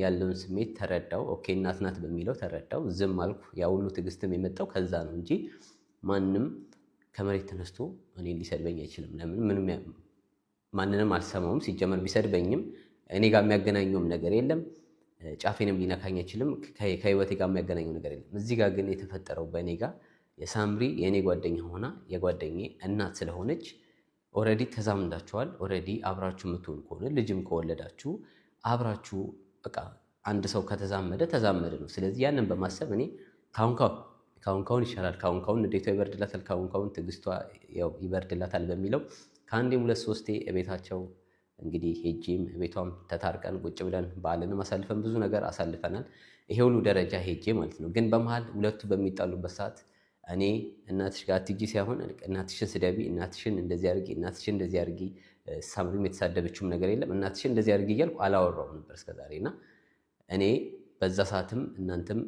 ያለውን ስሜት ተረዳው። Okay እናት ናት በሚለው ተረዳው፣ ዝም አልኩ። ያ ሁሉ ትዕግስትም የመጣው ከዛ ነው እንጂ ማንም ከመሬት ተነስቶ እኔን ሊሰድበኝ አይችልም። ለምን ምንም ማንንም አልሰማውም። ሲጀመር ቢሰድበኝም እኔ ጋር የሚያገናኘውም ነገር የለም። ጫፌንም ሊነካኝ አይችልም። ከህይወቴ ጋር የሚያገናኘው ነገር የለም። እዚህ ጋር ግን የተፈጠረው በእኔ ጋር የሳምሪ የእኔ ጓደኛ ሆና የጓደኜ እናት ስለሆነች already ተዛምዳችኋል። Already አብራችሁ የምትሆኑ ከሆነ፣ ልጅም ከወለዳችሁ አብራችሁ፣ በቃ አንድ ሰው ከተዛመደ ተዛመደ ነው። ስለዚህ ያንን በማሰብ እኔ ካሁን ካሁን ካሁን ይሻላል፣ ካሁን ካሁን ንዴቷ ይበርድላታል፣ ካሁን ካሁን ትዕግስቷ ይበርድላታል በሚለው ከአንዴም ሁለት ሶስቴ እቤታቸው እንግዲህ ሄጄም ቤቷም ተታርቀን ቁጭ ብለን በዓልንም አሳልፈን ብዙ ነገር አሳልፈናል። ይሄ ሁሉ ደረጃ ሄጄ ማለት ነው። ግን በመሀል ሁለቱ በሚጣሉበት ሰዓት እኔ እናትሽ ጋር አትሂጂ ሳይሆን እናትሽን ስደቢ፣ እናትሽን እንደዚህ አድርጊ፣ እናትሽን እንደዚህ አድርጊ፣ ሳምሪም የተሳደበችውም ነገር የለም፣ እናትሽን እንደዚህ አድርጊ እያልኩ አላወራውም ነበር እስከዛሬ። እና እኔ በዛ ሰዓትም እናንተም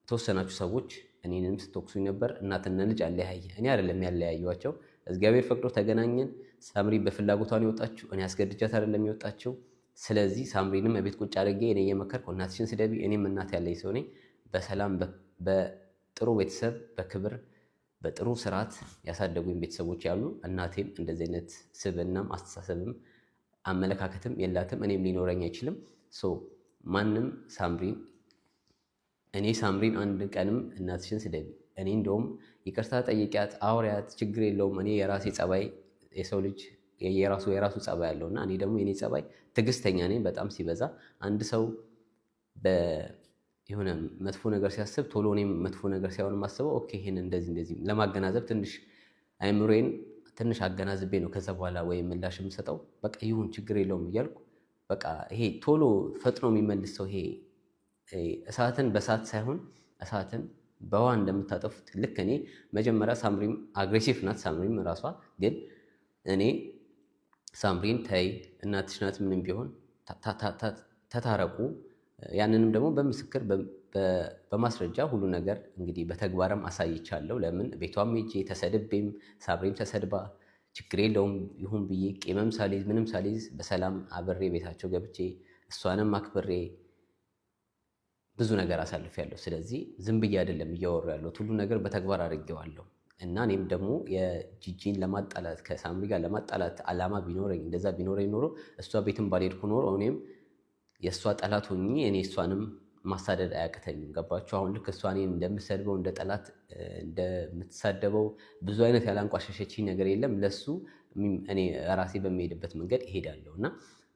የተወሰናችሁ ሰዎች እኔንም ስትወቅሱኝ ነበር። እናትና ልጅ አለያየ፣ እኔ አይደለም ያለያዩቸው፣ እግዚአብሔር ፈቅዶ ተገናኘን። ሳምሪ በፍላጎቷ ነው የወጣችው፣ እኔ አስገድጃት አይደለም የወጣችው። ስለዚህ ሳምሪንም እቤት ቁጭ አድርጌ እኔ እየመከርኩ እናትሽን ስደቢ፣ እኔም እናት ያለኝ ሰው ነኝ። በሰላም በጥሩ ቤተሰብ በክብር በጥሩ ስርዓት ያሳደጉኝ ቤተሰቦች ያሉ፣ እናቴም እንደዚህ አይነት ስብዕናም አስተሳሰብም አመለካከትም የላትም፣ እኔም ሊኖረኝ አይችልም። So ማንም ሳምሪን፣ እኔ ሳምሪን አንድ ቀንም እናትሽን ስደቢ፣ እኔ እንደውም ይቅርታ ጠይቂያት አውሪያት፣ ችግር የለውም። እኔ የራሴ ጸባይ፣ የሰው ልጅ የራሱ የራሱ ጸባይ አለው እና እኔ ደግሞ የኔ ጸባይ ትዕግስተኛ ነኝ በጣም ሲበዛ። አንድ ሰው የሆነ መጥፎ ነገር ሲያስብ ቶሎ እኔም መጥፎ ነገር ሳይሆን የማስበው okay ይሄን እንደዚህ እንደዚህ ለማገናዘብ ትንሽ አይምሮዬን ትንሽ አገናዝቤ ነው ከዛ በኋላ ወይ ምላሽ የምሰጠው። በቃ ይሁን ችግር የለውም እያልኩ፣ በቃ ይሄ ቶሎ ፈጥኖ የሚመልስ ሰው፣ ይሄ እሳትን በእሳት ሳይሆን እሳትን በውሃ እንደምታጠፉት ልክ እኔ መጀመሪያ፣ ሳምሪም aggressive ናት። ሳምሪም ራሷ ግን እኔ ሳምሪን ተይ፣ እናትሽ ናት፣ ምንም ቢሆን ተታረቁ። ያንንም ደግሞ በምስክር በማስረጃ ሁሉ ነገር እንግዲህ በተግባርም አሳይቻለሁ። ለምን ቤቷም ሄጄ ተሰድቤም ሳምሪም ተሰድባ ችግር የለውም ይሁን ብዬ ቂምም ሳልይዝ ምንም ሳልይዝ በሰላም አብሬ ቤታቸው ገብቼ እሷንም አክብሬ ብዙ ነገር አሳልፌያለሁ። ስለዚህ ዝም ብዬ አይደለም እያወሩ ያለሁት፣ ሁሉ ነገር በተግባር አድርጌዋለሁ። እና እኔም ደግሞ የጂጂን ለማጣላት፣ ከሳምሪ ጋር ለማጣላት አላማ ቢኖረኝ፣ እንደዛ ቢኖረኝ ኖሮ፣ እሷ ቤትም ባልሄድኩ ኖሮ እኔም የእሷ ጠላት ሆኜ እኔ እሷንም ማሳደድ አያቅተኝም። ገባችሁ? አሁን ልክ እሷ እኔን እንደምሰድበው፣ እንደ ጠላት እንደምትሳደበው ብዙ አይነት ያላንቋሸሸችኝ ነገር የለም። ለሱ እኔ ራሴ በሚሄድበት መንገድ እሄዳለሁ። እና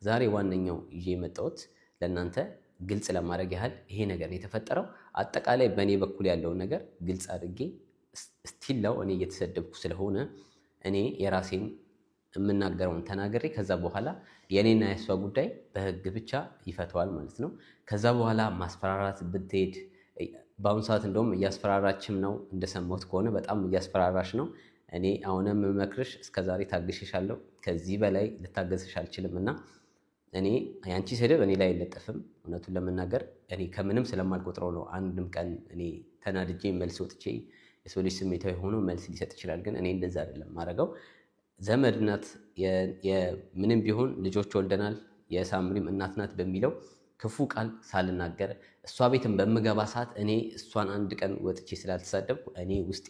ዛሬ ዋነኛው ይዤ የመጣሁት ለእናንተ ግልጽ ለማድረግ ያህል ይሄ ነገር የተፈጠረው አጠቃላይ በእኔ በኩል ያለውን ነገር ግልጽ አድርጌ still ነው እኔ እየተሰደብኩ ስለሆነ እኔ የራሴን የምናገረውን ተናግሬ ከዛ በኋላ የእኔና የእሷ ጉዳይ በህግ ብቻ ይፈተዋል ማለት ነው። ከዛ በኋላ ማስፈራራት ብትሄድ፣ በአሁኑ ሰዓት እንደውም እያስፈራራችም ነው፣ እንደሰማሁት ከሆነ በጣም እያስፈራራሽ ነው። እኔ አሁንም የምመክርሽ እስከዛሬ ታግሼሻለሁ፣ ከዚህ በላይ ልታገዝሽ አልችልም እና እኔ የአንቺ ስድብ እኔ ላይ አይለጠፍም። እውነቱን ለመናገር እኔ ከምንም ስለማልቆጥረው ነው። አንድም ቀን እኔ ተናድጄ መልስ ወጥቼ፣ የሰው ልጅ ስሜታዊ ሆኖ መልስ ሊሰጥ ይችላል፣ ግን እኔ እንደዛ አይደለም ማድረገው። ዘመድ ናት፣ ምንም ቢሆን ልጆች ወልደናል፣ የሳምሪም እናት ናት በሚለው ክፉ ቃል ሳልናገር እሷ ቤትን በምገባ ሰዓት እኔ እሷን አንድ ቀን ወጥቼ ስላልተሳደብኩ እኔ ውስጤ